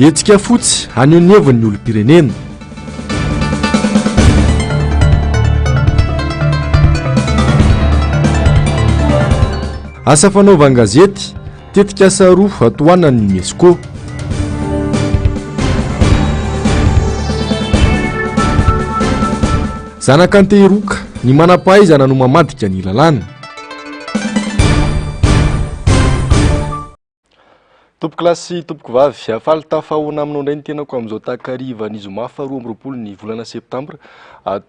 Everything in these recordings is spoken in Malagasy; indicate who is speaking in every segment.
Speaker 1: Hetsika fotsy haneho ny heviny ny olom-pirenena. Asa fanaovan-gazety, tetikasa roa tohanan'ny Unesco. Zanak'Antehiroka, ny manam-pahaizana no mamadika ny lalàna. Tompokolahy sy tompokovavy, faly tafahoana aminao indray ny tenako amin'izao takarivan'ny zoma faha 22 ny volana septambra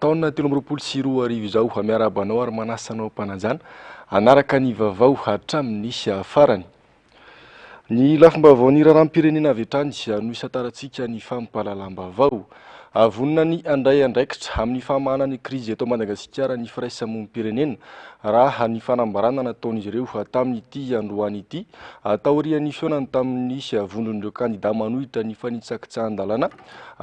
Speaker 1: taona 2023 izao. Miarahaba anao ary manasa anao am-panajana hanaraka ny vaovao hatramin'ny farany. Ny lafim-baovaon'ny raharaham-pirenena avy hatrany no isantarantsika ny fampahalalam-baovao. Vonona ny handray andraikitra amin'ny famahana ny krizy eto Madagasikara ny firaisamonim-pirenena raha ny fanambarana nataon'izy ireo tamin'ity androany ity taorian'ny fihaonany tamin'ny vondron'ireo kandida manohitra ny fanitsakitsahan-dalàna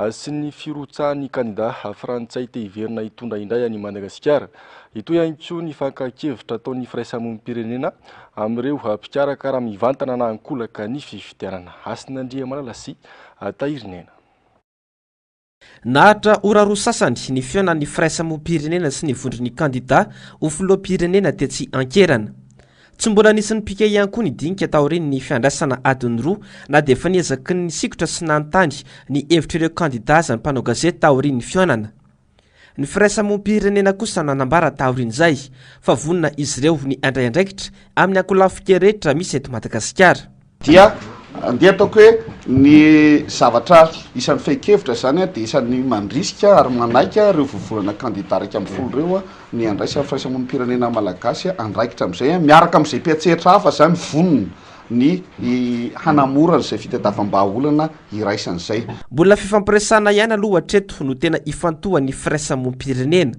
Speaker 1: sy ny firotsahan'ny kandida frantsay te hiverina hitondra indray an'i Madagasikara. Hitohy ihany koa ny fankan-kevitra ataon'ny firaisamonim-pirenena amin'ireo mpikarakara mivantana na ankolaka ny fifidianana. Hasina Andriamalala sy Tahirinena.
Speaker 2: Naharitra ora roa sasany ny fihaonan'ny firaisamoam-pirenena sy ny vondron'ny kandidà ho filoham-pirenena tetsy Ankerana. Tsy mbola nisy nipika ihany koa ny dinika taorian'ny fiandrasana adiny roa na dia efa niezaky ny nisikotra sy nanontany ny hevitr'ireo kandidà aza ny mpanao gazety taorian'ny fihaonana. Ny firaisamoam-pirenena kosa nanambara taorian'izay fa vonona izy ireo ny handray andraikitra amin'ny ankolafy rehetra misy eto Madagasikara.
Speaker 3: Dia andeha ataoko hoe ny zavatra isan'ny fehin-kevitra izany dia isan'ny mandrisika ary manaika ireo vovonana kandida 11 ireo ny handraisan'ny firaisamonim-pirenena malagasy andraikitra amin'izay miaraka amin'izay mpiantsehatra hafa izany vonona ny hanamora an'izay fitadiavam-bahaolana iraisana izay.
Speaker 2: Mbola fifampiresahana ihany aloha hatreto no tena ifantohan'ny firaisamoam-pirenena.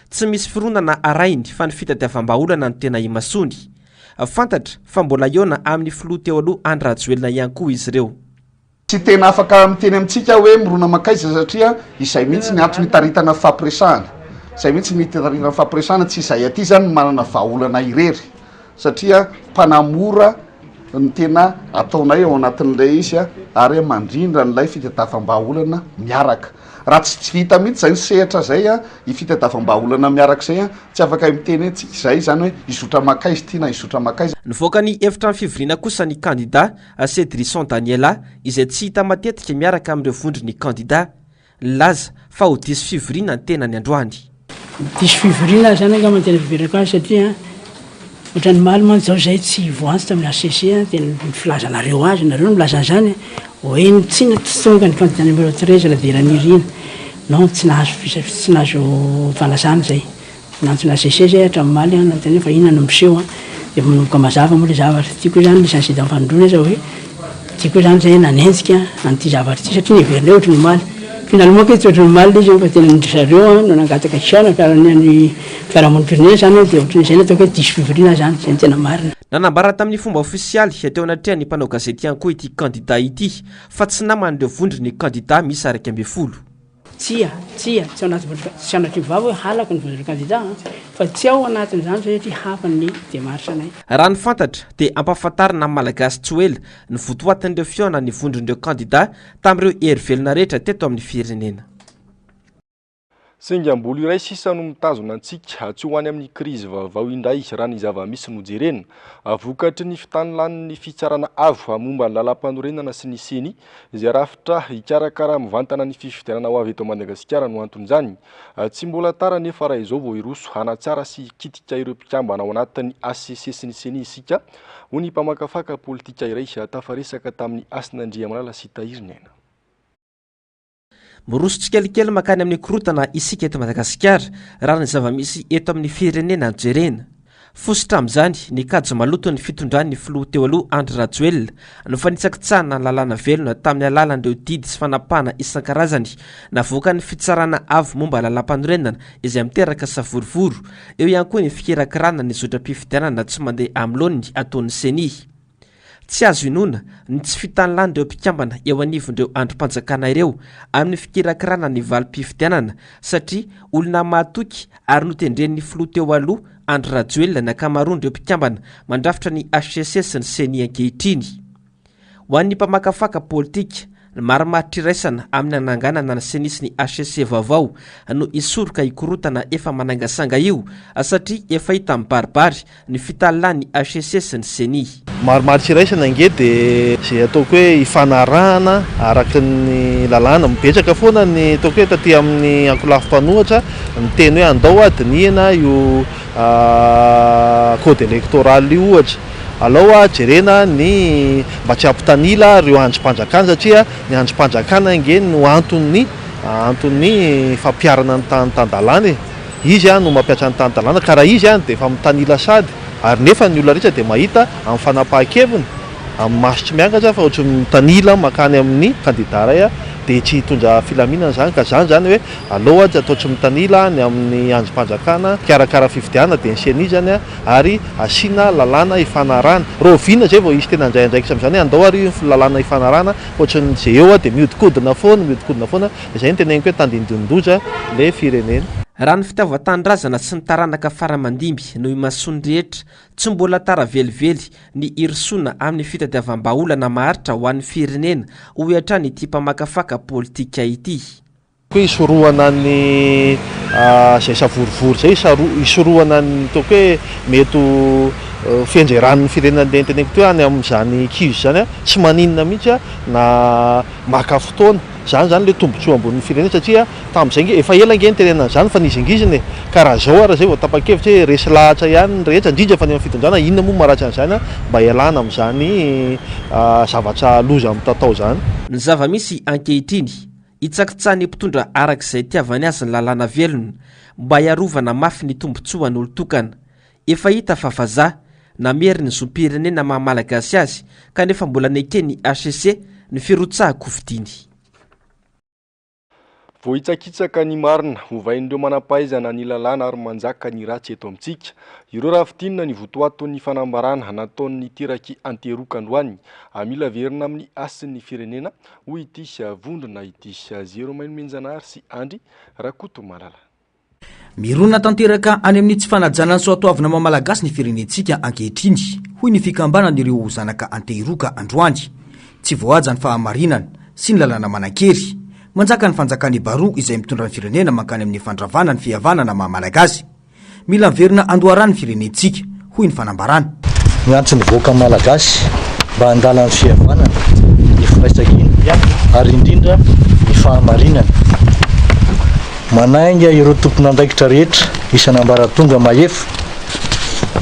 Speaker 2: Tsy misy fironana arahiny fa ny fitadiavam-bahaolana no tena imasoany. Fantatra fa mbola hihaona amin'ny filoha teo aloha Andry Rajoelina ihany koa izy ireo.
Speaker 3: Tsy tena afaka miteny amintsika aho hoe mirona mankaiza satria izay mihitsy ny antony itaritana fifampiresahana. Izay mihitsy ny itaritana fifampiresahana, tsy izahay aty izany no manana vahaolana irery satria mpanamora ny tena ataonay ao anatin'ilay izy ary mandrindra an'ilay fitadiavam-bahaolana miaraka. Raha tsy tsy vita mihitsy izay ny sehatra izay, io fitadiavam-bahaolana miaraka izay, tsy afaka miteny hoe tsika izay izany hoe hizotra mankaiza ity na hizotra mankaiza.
Speaker 2: Nivoaka ny efitrano fivoriana kosa ny kandida Cedrison Daniela izay tsy hita matetika miaraka amin'ireo vondron'ny kandida. Nilaza fa ho diso fivoriana ny tenany androany.
Speaker 4: Diso fivoriana aho zany angamba no tena fiheverako azy satria ohatran'ny omaly mantsy zao zay tsy voantso tamin'ny HCC dia ny filazanareo azy, nareo no milaza an'izany hoe ny tsy tsy tonga ny candidat numéro 13 Radiranirina, non tsy nahazo fisa- tsy nahazo fanasana zay. Nantsona HCC zay hatramin'ny omaly aho nanontany hoe fa inona no miseho an, dia efa manomboka mazava moa ilay zavatra. Tiako hoe zany nisy incident fanindroany aza hoe tiako hoe zany zay nanenjika an'ity zavatra ity satria neverinay ohatry ny omaly. Finalement kay tsy ohatry ny omaly ilay izy fa tena ry zareo an no nangataka hihaona fiara- ny fiarahamonim-pirenena zany an, dia ohatry ny izay no ataoko hoe diso fivoriana zany, izay no tena marina.
Speaker 2: Nanambara tamin'ny fomba ofisialy teo anatrehan'ny mpanao gazety ihany koa ity kandida ity fa tsy naman'ireo vondron'ny kandida miisa 11.
Speaker 4: Tsia, tsia, tsy ao anaty vondron-, tsy sanatria vava hoe halako ny vondron'ny kandida an, fa tsy ao anatin'izany izay satria hafa ny démarche anay.
Speaker 2: Raha ny fantatra dia hampahafantarina amin'ny Malagasy tsy ho ela ny votoatin'ireo fihaonan'ny vondron'ireo kandida tamin'ireo hery velona rehetra teto amin'ny firenena.
Speaker 1: Singam-bolo iray sisa no mitazona antsika tsy ho any amin'ny krizy vaovao indray raha ny zava-misy no jerena. Vokatry ny fitanilan'ny Fitsarana Avo momba ny Lalàmpanorenana sy ny Ceni Izay rafitra hikarakara mivantana ny fifidianana ho avy eto Madagasikara no anton'izany. Tsy mbola tara anefa raha izao vao hiroso hanatsara sy hikitika ireo mpikambana ao anatin'ny hcc sy ny Ceni isika, hoy ny mpamakafaka politika iray tafaresaka tamin'i Hasina Andriamalala sy Tahiry Niaina.
Speaker 2: Miroso tsikelikely mankany amin'ny korontana isika eto Madagasikara raha ny zava-misy eto amin'ny firenena no jerena. Fositra amin'izany ny kajy maloton'ny fitondran'ny filoha teo aloha Andry Rajoelina no fanitsakitsahana ny lalàna velona tamin'ny alalan'ireo didy sy fanapahana isan-karazany navoakan'ny Fitsarana Avo momba Lalàmpanorenana izay miteraka savorovoro, eo ihany koa ny fikirakirana ny zotram-pifidianana tsy mandeha amin'ny laoniny ataon'ny Ceni. Tsy azo inoana ny tsy fitanilan'ireo mpikambana eo anivon'ireo andrim-panjakana ireo amin'ny fikirakirana ny valim-pifidianana satria olona mahatoky ary notendren'ny filoha teo aloha Andry Rajoelina ny ankamaroan'ireo mpikambana mandrafitra ny hcc sy ny Ceni ankehitriny. Ho an'ny mpamakafaka politika, Ny marimaritra iraisana amin'ny hananganana ny Ceni sy ny hcc vaovao no hisoroka io korontana efa manangasanga io satria efa hita mibaribary ny fitalilan'ny hcc sy ny Ceni.
Speaker 5: Marimaritra iraisana ange dia izay ataoko hoe ifanarahana araka ny lalàna. Betsaka foana ny ataoko hoe taty amin'ny ankolafy mpanohitra niteny hoe andao hoa dinihina io code électoral io ohatra. Alao hoa jerena ny mba tsy hampitanila ireo andrim-panjakana satria ny andrim-panjakana ange no anton'ny anton'ny fampiharana ny tany tan-dalàna e. Izy no mampiasa ny tany dalàna ka raha izy dia efa mitanila sady ary nefa ny olona rehetra dia mahita amin'ny fanapahan-keviny amin'ny maso tsy miangatra fa ohatran'ny mitanila mankany amin'ny kandida iray dia tsy hitondra filaminana izany ka izany izany hoe aleo tsy atao tsy mitanila ny amin'ny andrim-panjakana mpikarakara fifidianana dia ny ceni izany ary asiana lalàna ifanarahana. Rahoviana izay vao hisy tena handray andraikitra amin'izany hoe andao ary io lalàna ifanarahana fa ohatran'ny izay eo dia mihodinkodina foana mihodinkodina foana Izay no teneniko hoe tandindon-doza le firenena.
Speaker 2: Raha ny fitiavan-tanindrazana sy ny taranaka fara aman-dimby no imasoan'ny rehetra, tsy mbola tara velively ny hirosoana amin'ny fitadiavam-bahaolana maharitra ho an'ny firenena, hoy hatrany ity mpamakafaka politika ity.
Speaker 5: Hoe hisorohana ny izay savorovoro izay, hisorohana ny ataoko hoe mety ho fianjeran'ny firenena andeha teneniko teo any amin'izany kizo izany, tsy maninona mihitsy na maka fotoana. Izany izany ilay tombontsoa ambonin'ny firenena satria tamin'izay ange efa ela ange nitenenana an'izany fa nihizingizina e! Ka raha izao ary izay vao tapa-kevitra hoe resy lahatra ihany ny rehetra indrindra fa ny eo amin'ny fitondrana inona moa no maharatsy an'izany mba hialana amin'izany zavatra loza mitatao izany.
Speaker 2: Ny zava-misy ankehitriny, hitsakitsahan'ny mpitondra araka izay itiavany azy ny lalàna velona, mba hiarovana mafy ny tombontsoan'olon-tokana. Efa hita fa vazaha, namery ny zom-pirenena maha Malagasy azy kanefa mbola neken'ny hcc ny firotsahan-kofidiny.
Speaker 1: Voahitsakitsaka ny marina, ovain'ireo manam-pahaizana ny lalàna ary manjaka ny ratsy eto amintsika. Ireo raha fintinina ny votoaton'ny fanambarana nataon'ny Tiraky Antehiroka androany. Mila averina amin'ny hasin'ny firenena, hoy ity vondrona ity. Zero Mainomenjanahary sy Andry Rakotomalala.
Speaker 6: Mirona tanteraka any amin'ny tsy fanajana ny soatoavina maha Malagasy ny firenentsika ankehitriny, hoy ny fikambanan'ireo zanaka Antehiroka androany. Tsy voahaja ny fahamarinana sy ny lalàna manan-kery. Manjaka ny fanjakan'i Baroa izay mitondra ny firenena mankany amin'ny fandravana ny fihavanana maha Malagasy. Mila miverina an-doharano ny firenentsika, hoy ny fanambarana.
Speaker 7: Miantso ny vahoaka malagasy mba handala ny fihavanana, ny firaisankina ary indrindra ny fahamarinana. Manainga ireo tompon'andraikitra rehetra isan'ambaratonga mahefa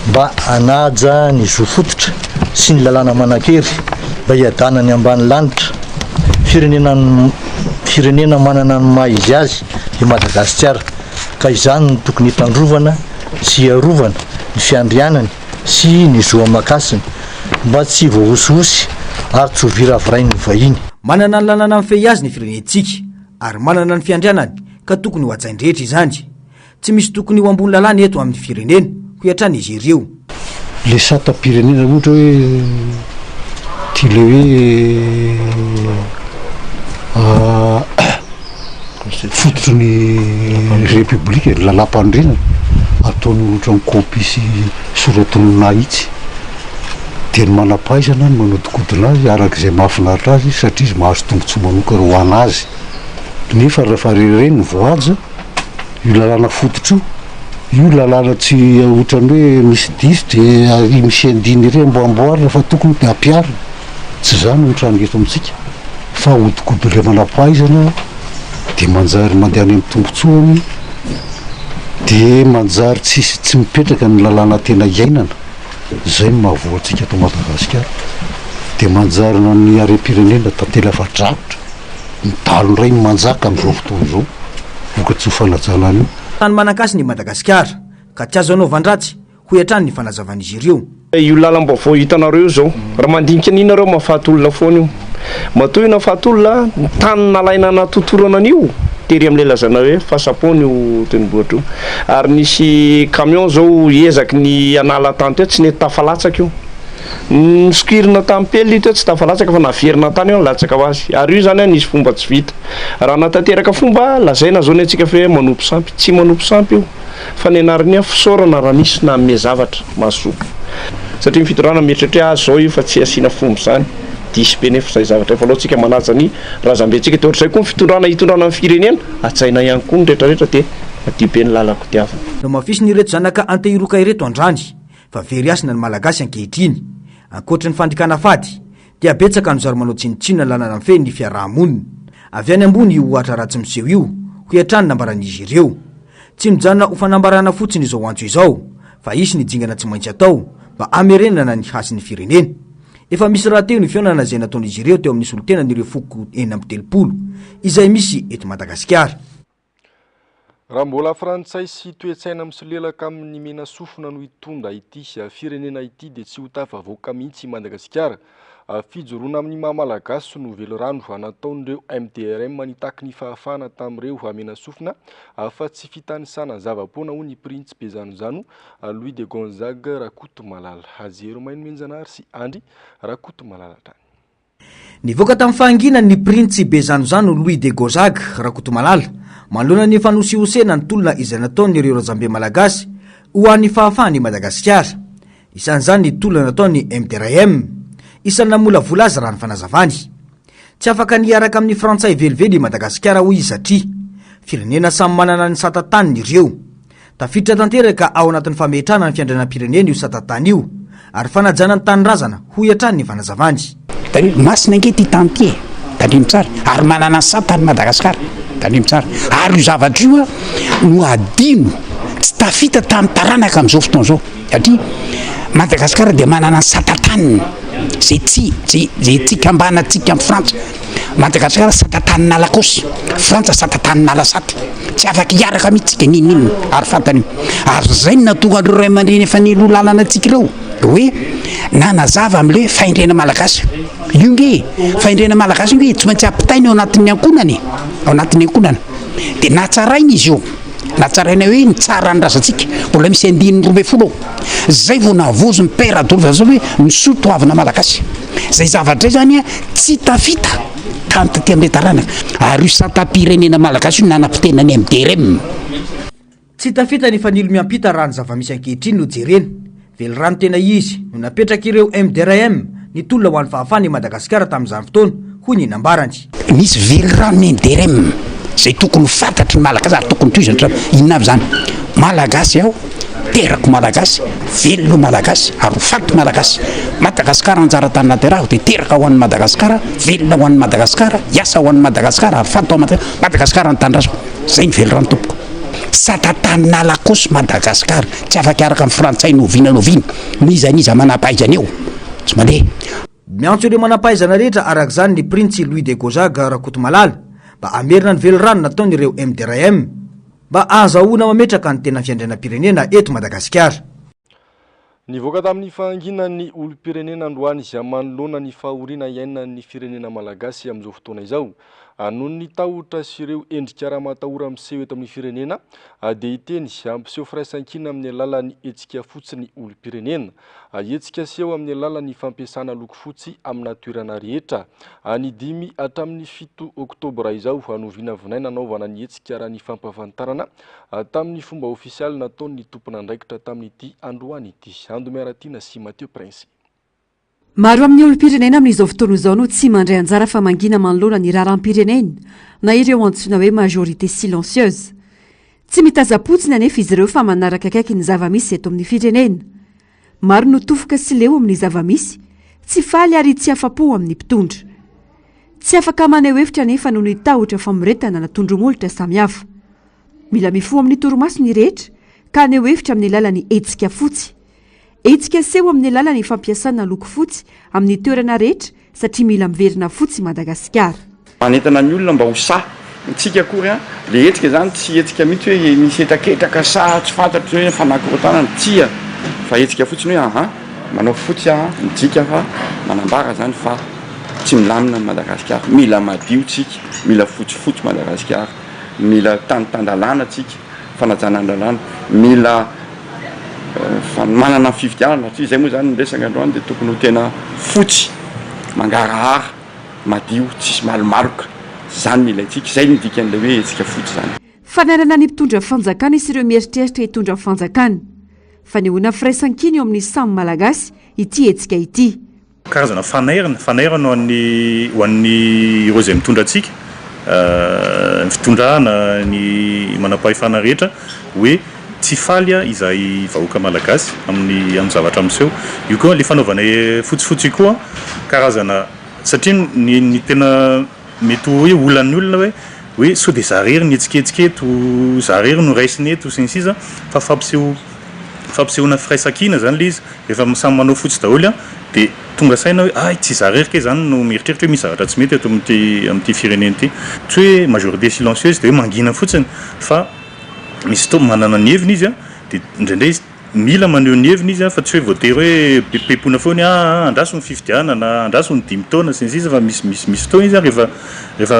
Speaker 7: mba hanaja ny zo fototra sy ny lalàna manan-kery mba hiadanan'ny ambanilanitra. Firenena firenena manana ny maha izy azy i Madagasikara ka izany no tokony hitandrovana sy hiarovana ny fiandrianany sy ny zo aman-kasiny mba tsy voahosihosy ary tsy ho viravirain'ny vahiny.
Speaker 6: Manana ny lalàna mifehy azy ny firenentsika ary manana ny fiandrianany ka tokony ho hajainy rehetra izany. Tsy misy tokony ho ambony lalàna eto amin'ny firenena, hoy hatrany izy ireo.
Speaker 7: Le satam-pirenena ohatra hoe ty le hoe fototry ny repoblika e, ny lalàmpanorenana, ataony ohatran'ny kopia sy soratonona ahitsy, dia ny manam-pahaizana no manodikodina azy araka izay mahafinaritra azy satria izy mahazo tombontsoa manokana ho an'azy, nefa rehefa ireny no voahaja, io lalàna fototra io, io lalàna tsy ohatran'ny hoe misy diso dia ary misy andininy iray amboamboarina fa tokony dia ampiharina, tsy izany no mitranga eto amintsika fa ahodikodin'ilay manam-pahaizana dia manjary mandeha any amin'ny tombotsoany dia manjary tsisy tsy mipetraka ny lalàna tena iainana, izay no mahavoa antsika eto Madagasikara, dia manjary na ny harem-pirenena tantely afa-drakotra. Ny dalo indray no manjaka amin'izao fotoana izao vokatry ny fanajana an'io.
Speaker 6: Tany manan-kasina i Madagasikara ka tsy azo anaovan-dratsy, hoy hatrany ny fanazavan'izy ireo.
Speaker 8: Io lalam-baovao hitanareo io zao, raha mandinika an'io nareo mahafaty olona foana io. Matoa io nahafaty olona, ny tany nalaina natotorana an'io, tery amin'ilay lazaina hoe Fasapoana io tendrombohitra io. Ary nisy camion zao ezaky ny hanala tany teo, tsy nety tafalatsaka io. Nosokirina tamin'ny pelle io teo tsy tafalatsaka fa naverina tany io nilatsaka ho azy. Ary io izany nisy fomba tsy vita. Raha natanteraka fomba, lazaina zao ny antsika fa hoe manompo sampy. Tsy manompo sampy io fa ny anarany hoe fisaorana raha nisy nanome zavatra mahasoa. Satria ny fitondrana mieritreritra hoe ah zao io fa tsy asiana fomba izany. Diso be nefa izay zavatra efa aleo tsika manaja ny razambentsika dia ohatr'izay koa ny fitondrana hitondrana ny firenena, hajaina ihany koa ny rehetra rehetra dia madio be ny lalako diavina.
Speaker 6: Nohamafisin'ireto zanaka Antehiroka ireto andrany fa very hasina ny Malagasy ankehitriny. Ankoatry ny fandikana fady dia betsaka no zary manao tsinontsinona lalana mifehy ny fiaraha-monina. Avy any ambony io ohatra ratsy miseho io, hoy hatrany nambaran'izy ireo. Tsy mijanona ho fanambarana fotsiny izao antso izao fa hisy ny dingana tsy maintsy atao mba hamerenana ny hasin'ny firenena. Efa misy rahateo ny fihaonana izay nataon'izy ireo teo amin'ny solontenan'ireo foko 36 izay misy eto Madagasikara.
Speaker 1: Raha mbola frantsay sy toe-tsaina misolelaka amin'ny mena sofina no hitondra ity firenena ity dia tsy ho tafavoaka mihitsy i Madagasikara. Fijoroana amin'ny maha Malagasy no velirano nataon'ireo MDRM nitaky ny fahafahana tamin'ireo mena sofina fa tsy fitanisana zava-poana hoy ny Printsy Bezanozano Louis de Gonzague Rakotomalala. Jero Mainomenjanahary sy Andry Rakotomalala hatrany.
Speaker 6: Nivoaka tamin'ny fahanginany ny Printsy Bezanozano Louis de Gonzague Rakotomalala manoloana ny fanosihosena ny tolona izay nataon'ireo razambe malagasy ho an'ny fahafahan'i Madagasikara. Isan'izany ny tolona nataon'ny MDRM. Isan'ny namolavola azy raha ny fanazavany. Tsy afaka ny hiaraka amin'ny frantsay velively i Madagasikara hoy izy satria firenena samy manana ny sata taniny ireo. Tafiditra tanteraka ao anatin'ny fametrahana ny fiandrianam-pirenena io sata tany io ary fanajana ny tanindrazana hoy hatrany ny fanazavany.
Speaker 4: Tandremo, masina ange ity tany ity e! Tandremo tsara, ary manana ny satany Madagasikara, tandremo tsara. Ary io zavatra io no adino, tsy tafita tamin'ny taranaka amin'izao fotoana izao. Satria Madagasikara dia manana ny sata-taniny izay tsy izay izay tsy ikambanantsika amin'i Frantsa. Madagasikara sata-tanin'Alakôsy, Frantsa sata-tanin'Alasaty. Tsy afaka hiaraka mihitsy tsika n'inon'inona ary fantany io. Ary izay no nahatonga an'ireo ray aman-dreny efa nialoha lalana antsika ireo hoe nanazava amin'ilay hoe fahendrena malagasy. Io nge e, fahendrena malagasy io nge tsy maintsy ampitaina ao anatin'ny ankohonana e, ao anatin'ny ankohonana. Dia natsaraina izy io. Natsaraina hoe ny tsaran'ny razantsika. Mbola misy andininy 12 ao. Zay vao navozo ny Père Adolphe Razao hoe ny soa toavina malagasy. Zay zavatra zay zany tsy tafita tany taty amin'ilay taranaka. Ary io satam-pirenena malagasy io nanam-pitena ny MDRM.
Speaker 6: Tsy tafita ny fanilo miampita raha ny zava-misy ankehitriny no jerena. Velirano tena izy no napetrak'ireo MDRM nitolona ho an'ny fahafahan'i Madagasikara tamin'izany fotoana, hoy ny nambarany.
Speaker 4: Misy velirano ny MDRM izay tokony ho fantatry ny Malagasy ary tokony tohizana hatrany. Inona avy izany? Malagasy aho, terako Malagasy, velona ho Malagasy ary ho faty Malagasy. Madagasikara anjara tany naterahako dia teraka ho an'i Madagasikara, velona ho an'i Madagasikara, hiasa ho an'i Madagasikara ary faty ho an'i Madagasikara. Madagasikara ny tanindrazako. Izay ny velirano tompoko. Sata tanin'Alakôsy Madagascar, tsy afaka hiaraka amin'ny frantsay n'oviana n'oviana, n'iza n'iza manampahaizana eo, tsy mandeha.
Speaker 6: Miantso ireo manampahaizana rehetra araka izany ny Printsy Louis de Gonzague Rakotomalala mba hamerina ny velirano nataon'ireo MDRM mba hahazahoana mametraka ny tena fiandrianam-pirenena eto Madagasikara.
Speaker 1: Nivoaka tamin'ny fahanginan'ny olom-pirenena androany manoloana ny fahoriana iainan'ny firenena malagasy amin'izao fotoana izao. Noho ny tahotra sy ireo endrika ramatahora miseho eto amin'ny firenena dia hiteny hampiseho firaisankina amin'ny alalan'ny hetsika fotsy ny olom-pirenena. Hetsika seho amin'ny alalan'ny fampiasana loko fotsy amina toerana rehetra. Ny 5 hatramin'ny 7 oktobra izao no vinavinaina hanaovana ny hetsika raha ny fampahafantarana Tamin'ny fomba ofisialy nataon'ny tompon'andraikitra tamin'ity androany ity. Ando Miaratiana sy Mathieu Prince.
Speaker 9: Maro amin'ny olom-pirenena amin'izao fotoana izao no tsy mandray anjara fa mangina manoloana ny raharaham-pirenena na ireo antsoina hoe majorité silencieuse. Tsy mitaza-potsiny anefa izy ireo fa manaraka akaiky ny zava-misy eto amin'ny firenena. Maro no tofoka sy leo amin'ny zava-misy, tsy faly ary tsy afa-po amin'ny mpitondra. Tsy afaka maneho hevitra anefa noho ny tahotra famoretana na tondromolotra samihafa. Mila mifoha amin'ny torimaso ny rehetra ka haneho hevitra amin'ny alalan'ny hetsika fotsy. Hetsika aseho amin'ny alalan'ny fampiasana loko fotsy amin'ny toerana rehetra satria mila miverina fotsy i Madagasikara.
Speaker 10: Manentana ny olona mba ho sahy. Tsika akory an, le hetsika zany tsy hetsika mihitsy hoe misy hetraketraka sa tsy fantatro hoe fanakorontanana, tsia, fa hetsika fotsiny hoe aha, manao fotsy aho midika fa manambara zany fa tsy milamina ny Madagasikara, mila madio tsika, mila fotsifotsy Madagasikara. Mila tany tan-dalàna tsika, fanajana ny lalàna, mila fanomanana ny fifidianana satria izay moa izany ny resaka androany dia tokony ho tena fotsy, mangarahara, madio, tsisy malomaloka, izany no ilaintsika, izay no dikan'ilay hoe hetsika fotsy izany.
Speaker 9: Fanairana ny mpitondra fanjakana sy ireo mieritreritra hitondra fanjakana. Fanehoana firaisankina eo amin'ny samy Malagasy ity hetsika ity.
Speaker 11: Karazana fanairana, fanairana ho an'ny ho an'ny ireo izay mitondra antsika, ny fitondrana, ny manampahefana rehetra hoe tsy faly izahay vahoaka malagasy amin'ny amin'ny zavatra miseho. Io koa ilay fanaovana fotsifotsy io koa karazana satria ny ny tena mety ho hoe olan'ny olona hoe hoe sao dia za irery no mihetsiketsika eto, za irery no raisina eto sy ny sisa fa fampiseho fampisehoana firaisankina izany ilay izy. Rehefa samy manao fotsy daholo dia tonga saina hoe hay tsy izaho irery kay izany no mieritreritra hoe misy zavatra tsy mety eto amin'ity amin'ity firenena ity. Tsy hoe majorité silencieuse dia hoe mangina fotsiny fa misy fotoana manana ny heviny izy dia indraindray izy mila maneho ny heviny izy fa tsy hoe voatery hoe pepona foana hoe aa andraso ny fifidianana, andraso ny dimy taona sy ny sisa fa misy misy misy fotoana izy rehefa rehefa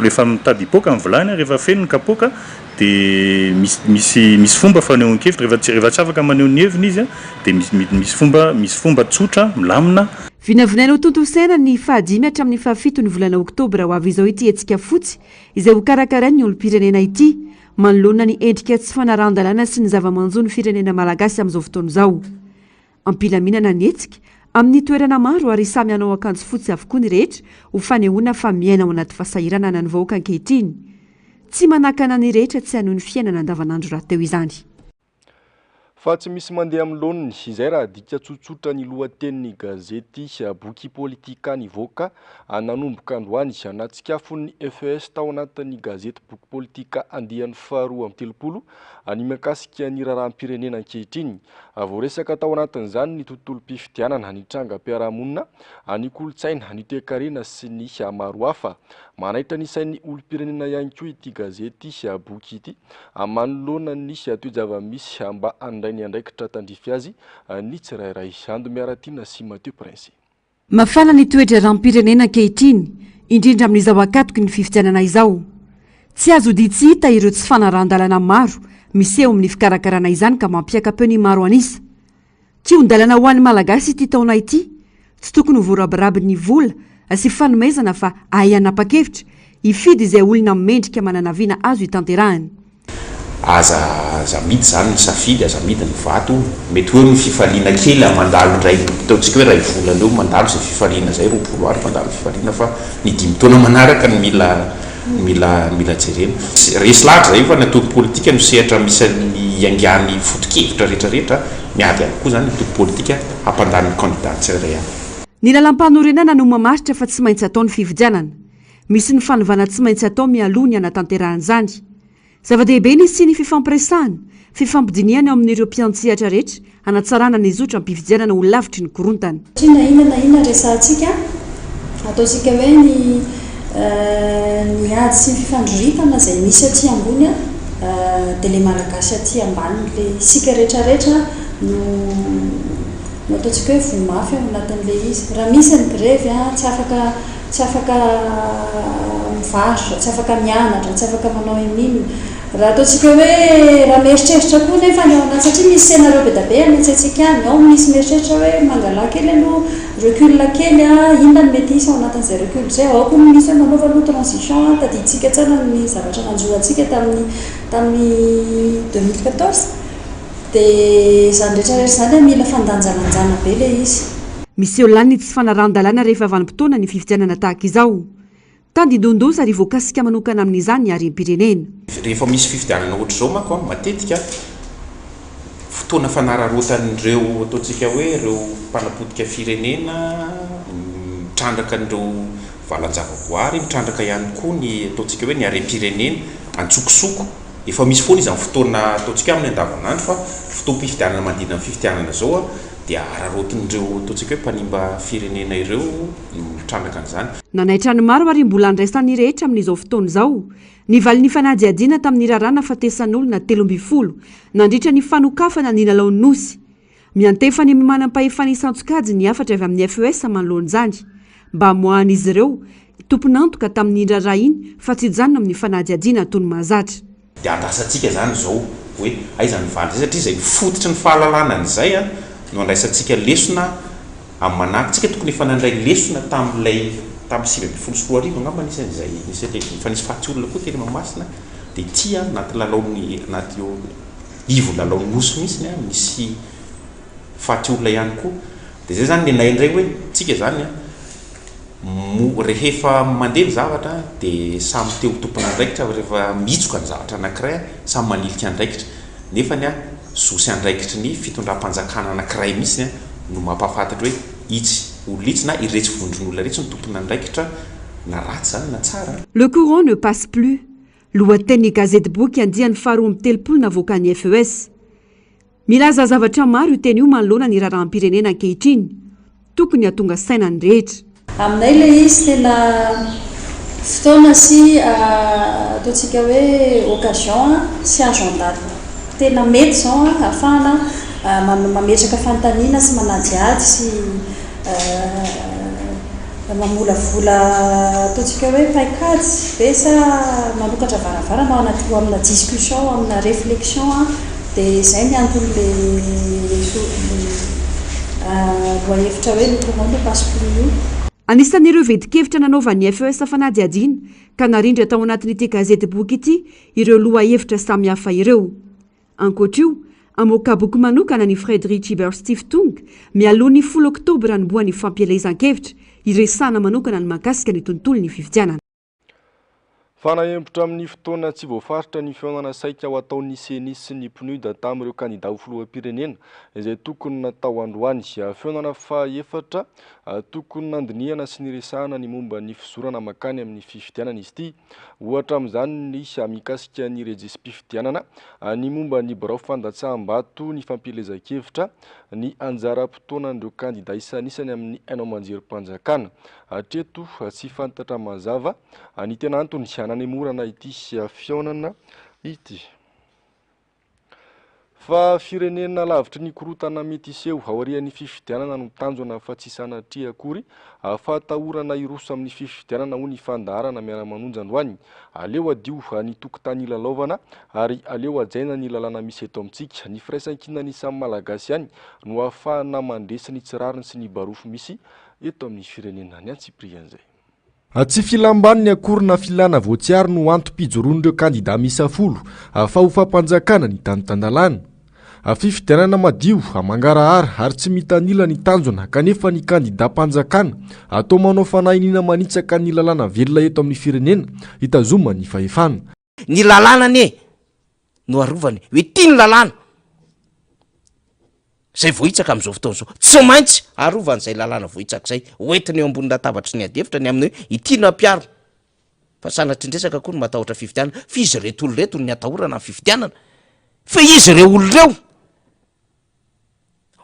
Speaker 11: rehefa mitady hipoaka ny vilany, rehefa feno ny kapoaka dia misy misy misy fomba fanehoan-kevitra, rehefa tsy rehefa tsy afaka maneho ny heviny izy dia misy misy fomba misy fomba tsotra, milamina.
Speaker 9: Vinavinaina ho tontosaina ny fahadimy hatramin'ny fahafito ny volana oktobra ho avy izao ity hetsika fotsy izay hokarakarain'ny olom-pirenena ity, manoloana ny endrika tsy fanarahan-dalàna sy ny zava-manjo ny firenena malagasy amin'izao fotoana izao. Am-pilaminana ny hetsika, amin'ny toerana maro ary samy hanao akanjo fotsy avokoa ny rehetra ho fanehoana fa miaina ao anaty fahasahiranana ny vahoaka ankehitriny. Tsy manakana ny rehetra tsy hanohy ny fiainana andavanandro rahateo izany.
Speaker 1: Fa tsy misy mandeha amin'ny laoniny, izay raha adika tsotsotra ny lohatenin'ny gazety Boky Politika nivoaka nanomboka androany. Natsikafon'ny FES tao anatin'ny gazety Boky Politika andiany faharoa amby 30 ny mikasika ny raharaham-pirenena ankehitriny. Voaresaka tao anatin'izany ny tontolom-pifidianana, ny trangam-piarahamonina, ny kolontsaina, ny toekarena sy ny maro hafa. Manaitra ny sain'ny olom-pirenena ihany koa ity gazety boky ity manoloana ny toe-java-misy mba handray ny andraikitra tandrify azy ny tsirairay. Ando Miaratiana sy Mathieu Prince.
Speaker 9: Mafana ny toe-draharaham-pirenena ankehitriny, indrindra amin'izao ankatoky ny fifidianana izao. Tsy azo odia-tsy hita ireo tsy fanarahan-dalàna maro miseho amin'ny fikarakarana izany ka mampiaka-peo ny maro an'isa. Kihon-dalana ho an'ny Malagasy ity taona ity. Tsy tokony ho voarabirabin'ny vola sy fanomezana fa hahay hanapa-kevitra, hifidy izay olona mendrika manana vina azo itanterahana.
Speaker 12: Aza aza amidy izany ny safidy, aza amidy ny vato, mety ho eo ny fifaliana kely mandalo indray, ataontsika hoe iray volana eo mandalo izay fifaliana izay, 20 andro mandalo ny fifaliana fa ny dimy taona manaraka no mila mila mila jerena. Resy lahatra izay fa ny antoko politika no sehatra misy ny hiaingan'ny foto-kevitra rehetra rehetra, miady ihany koa izany ny antoko politika hampandany ny kandida tsirairay avy.
Speaker 9: Ny lalàmpanorenana no mamaritra fa tsy maintsy atao ny fifidianana. Misy ny fanovana tsy maintsy atao mialoha ny hanatanterahana izany. Zava-dehibe ny hisian'ny fifampiresahana, fifampidinihana eo amin'ireo mpiantsehatra rehetra hanatsarana ny zotram-pifidianana ho lavitry ny korontana.
Speaker 13: Satria na inona na inona resahantsika, ataontsika hoe ny ny ady sy ny fifandroritana izay misy aty ambony dia ilay Malagasy aty ambany, ilay isika rehetra rehetra no no ataontsika hoe voa mafy ao anatin'ilay izy. Raha misy ny grevy, tsy afaka Tsy afaka mivarotra, tsy afaka mianatra, tsy afaka manao inon'inona. Raha ataontsika hoe, raha mieritreritra koa nefa ny ao anaty, satria misy scénario be dia be any an-tsaintsika any, ao misy mieritreritra hoe mangalà kely aloha recul kely an, inona no mety hisy ao anatin'izay recul izay, ao koa ny misy hoe manaova aloha transition an, tadidintsika tsara ny zavatra nanjo antsika tamin'ny tamin'ny 2014. Dia izany rehetra rehetra izany an, mila fandanjalanjana be ilay izy.
Speaker 9: Miseho lany ny tsy fanarahan-dalàna rehefa vanim-potoana ny fifidianana tahaka izao. Tandindon-doza ary voakasika manokana amin'izany ny harem-pirenena.
Speaker 12: Rehefa misy fifidianana ohatr'izao manko an, matetika fotoana fanararaotan'ireo ataontsika hoe ireo mpanapotika firenena mitrandraka an'ireo valan-javaboary, mitrandraka ihany koa ny ataontsika hoe ny harem-pirenena antsokosoko. Efa misy foana izy amin'ny fotoana ataontsika hoe amin'ny andavanandro fa fotoam-pifidianana manodidina ny fifidianana izao dia araraotin'ireo ataontsika hoe mpanimba firenena ireo ny mitrandraka an'izany.
Speaker 9: Nanaitra ny maro ary mbola andraisan'ny rehetra amin'izao fotoana izao ny valin'ny fanadihadiana tamin'ny raharaha nahafatesan'olona 13 nandritra ny fanokafana ny lalaon'ny Nosy. Miantefa any amin'ny manam-pahefana isan-tsokajy ny hafatra avy amin'ny FES manoloana izany, mba hamoahan'izy ireo tompon'antoka tamin'iny raharaha iny fa tsy hijanona amin'ny fanadihadiana toy ny mahazatra.
Speaker 12: Dia andrasantsika izany izao hoe aiza ny valiny izay satria izay fototry ny fahalalana an'izay no andraisantsika lesona amin'ny manaraka. Tsika tokony efa nandray lesona tamin'ilay tamin'ny 2019 angamba nisy an'izay nisy an'ilay efa nisy faty olona koa teny Mahamasina dia ity anaty lalaon'ny anaty io. Ivo lalao nosy mihitsy an, misy faty olona ihany koa. Dia izay izany nenay indray hoe tsika izany an, mo rehefa mandeha ny zavatra dia samy te ho tompon'andraikitra fa rehefa mihitsoka ny zavatra anankiray an, samy manilika andraikitra. Nefany an, zo sy andraikitry ny fitondram-panjakana anankiray mihitsy an no mampahafantatra hoe itsy olona itsy na iretsy vondron'olona iretsy no tompon'andraikitra na ratsy izany na tsara.
Speaker 9: Le courant ne passe plus, lohatenin'ny gazetiboky andiany faharoa 32 navoakan'ny FES. Milaza zavatra maro io teny io manoloana ny raharaham-pirenena ankehitriny. Tokony hahatonga saina ny rehetra.
Speaker 13: Aminay ilay izy tena fotoana sy ataontsika hoe occasion sy agenda tena mety izao ahafahana mametraka fanontaniana sy manadihady sy Mamolavola ataontsika hoe paikady ve sa manokatra varavarana ao anaty ho amina discussion, ho amina réflexion dia izay ny anton'ilay lohahevitra hoe le courant ne passe plus io.
Speaker 9: Anisan'ireo ventin-kevitra nanaovan'ny FES fanadihadiana ka narindra tao anatin'ity gazetiboky ity ireo lohahevitra samihafa ireo. Ankoatra io, hamoaka boky manokana ny Friedrich Ebert Stiftung mialoha ny folo oktobra hanombohan'ny fampielezan-kevitra hiresahana manokana ny mahakasika ny tontolon'ny fifidianana.
Speaker 1: Fa nahembotra amin'ny fotoana tsy voafaritra ny fihaonana saika ho ataon'ny Ceni sy ny Pnud tamin'ireo kandida ho filoham-pirenena izay tokony natao androany. Fihaonana fahaefatra tokony nandinihana sy niresahana ny momba ny fizorana mankany amin'ny fifidianana izy ity. Ohatra amin'izany ny mikasika ny rejisi-pifidianana, ny momba ny birao fandatsaham-bato, ny fampielezan-kevitra, ny anjara-potoanan'ireo kandida isanisany amin'ny haino aman-jerim-panjakana. Hatreto, tsy fantatra mazava ny tena antony nanemorana ity fihaonana ity. Fa firenena lavitry ny korontana mety hiseho aorian'ny fifidianana no tanjona fa tsy sanatria akory fahatahorana hiroso amin'ny fifidianana hoy ny fandaharana miara-manonja androany. Aleo hadio ny tokotany hilalaovana ary aleo hajaina ny lalàna misy eto amintsika. Ny firaisankinan'ny samy Malagasy ihany no ahafahana mandresy ny tsy rariny sy ny barofo misy eto amin'ny firenena. Ny antsipirian'izay. Tsy filam-baniny akory na filana voatsiary no antom-pijoroan'ireo kandida miisa folo fa ho fampanjakana ny tany tan-dalàna. Fifidianana madio, mangarahara ary tsy mitanila ny tanjona kanefa ny kandidam-panjakana atao manao fanahiniana manitsaka ny lalàna velona eto amin'ny firenena hitazomany ny fahefana.
Speaker 14: Ny lalàna anie no arovana e, hoe ity ny lalàna izay voahitsaka amin'izao fotoana izao, tsy maintsy arovana izay lalàna voahitsaka izay, hoentina eo ambony latabatry ny ady hevitra ny amin'ny hoe ity no ampiharina, fa sanatria ny-dresaka akory ny matahotra fifidianana, fa izy ireto olona ireto no ny atahorana ny fifidianana, fa izy ireo olona ireo,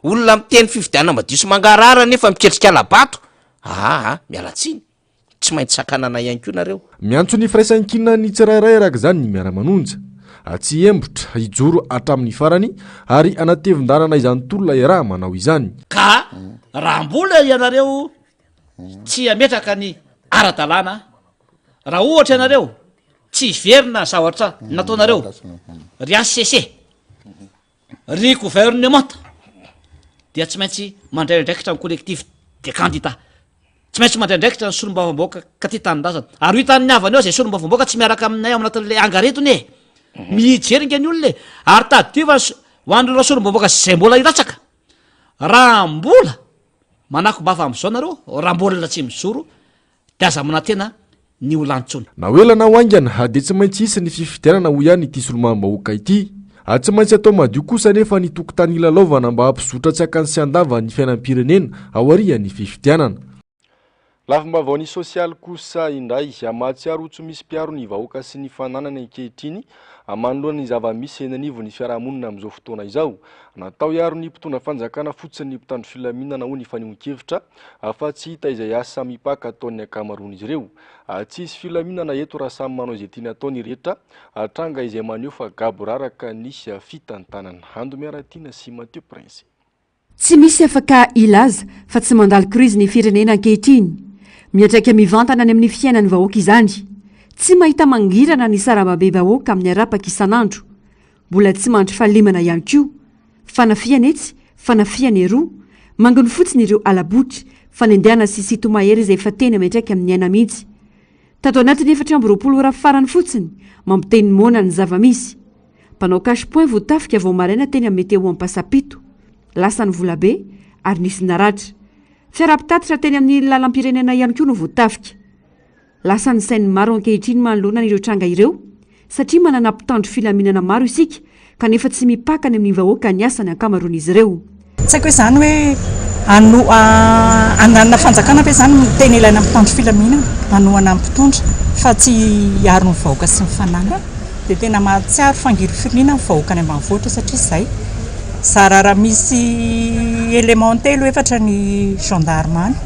Speaker 14: olona miteny fifidianana madio sy mangarahara nefa miketrika hala-bato, aa miala tsiny. Tsy maintsy sakanana ihany koa nareo.
Speaker 1: Miantso ny firaisankinan'ny tsirairay araka izany ny Miara-manonja. Tsy hiembotra, hijoro hatramin'ny farany ary hanatevin-dalana izany tolona iaraha-manao izany.
Speaker 15: Ka raha mbola ianareo tsy hametraka ny ara-dalàna, raha ohatra ianareo tsy hiverina zavatra nataonareo, ry HCC, ry gouvernemanta dia tsy maintsy mandray andraikitra ny collectif des candidats, tsy maintsy mandray andraikitra ny solombavambahoaka ka tia tanindrazana, ary ho hitan'ny havana eo zay solombavambahoaka tsy miaraka aminay ao anatin'le angaredona e, mijery nge ny olona e, ary tadidio fa ho an'ireo solombavambahoaka zay mbola hilatsaka, raha mbola manakom-bava am'zao nareo, raha mbola tsy mijoro Dia aza manantena ny ho lany intsony.
Speaker 1: Na ho ela na ho haingana dia tsy maintsy hisy ny fifidianana hoy ihany ity solombavambahoaka ity. Tsy maintsy atao madio kosa anefa ny tokotany hilalaovana mba hampizotra tsy hakany sy handava ny fiainam-pirenena aorian'ny fifidianana. Lafim-baovaon'ny sosialy kosa indray, mahatsiaro ho tsy misy mpiaro ny vahoaka sy ny fananany ankehitriny manoloana ny zava-misy eny anivon'ny fiarahamonina amin'izao fotoana izao. Natao hiaro ny mpitondra fanjakana fotsiny ny mpitandro filaminana hoy ny fanehoan-kevitra fa tsy hita izay asa mipaka ataon'ny ankamaroan'izy ireo. Tsy hisy filaminana eto raha samy manao izay tiany atao ny rehetra, tranga izay maneho fa gaboraraka ny fitantanana. Ando Miaratiana sy Mathieu Prince.
Speaker 9: Tsy misy afaka hilaza fa tsy mandalo krizy ny firenena ankehitriny. Miantraika mivantana any amin'ny fiainan'ny vahoaka izany. Tsy mahita mangirana ny sarambabem-bahoaka amin'ny arapaka isan'andro. Mbola tsy mandry fahalemana ihany koa. Fanafihana etsy, fanafihana eroa. Manginy fotsiny ireo hala-botry, fanendehana sy sinto-mahery izay efa tena miantraika amin'ny aina mihitsy. Tato anatin'ny 24 ora farany fotsiny, mampiteny moana ny zava-misy. Mpanao cash point voatafika vao maraina teny amin'ny Météo Ampasampito. Lasa ny volabe, ary nisy naratra. Fiara mpitatitra teny amin'ny lalam-pirenena ihany koa no voatafika. Lasa ny sain'ny maro ankehitriny manoloana ireo tranga ireo satria manana mpitandro filaminana maro isika kanefa tsy mipaka any amin'ny vahoaka ny asany ankamaroan'izy ireo.
Speaker 16: Tsy haiko hoe izany hoe hananana fanjakana ve izany no tena ilaina mpitandro filaminana hanohana ny mpitondra fa tsy hiaro ny vahoaka sy ny fananany. Dia tena mahatsiaro fangirifiriana ny vahoaka any ambanivohitra satria izay. Zara raha misy élément telo efatra ny gendarme any.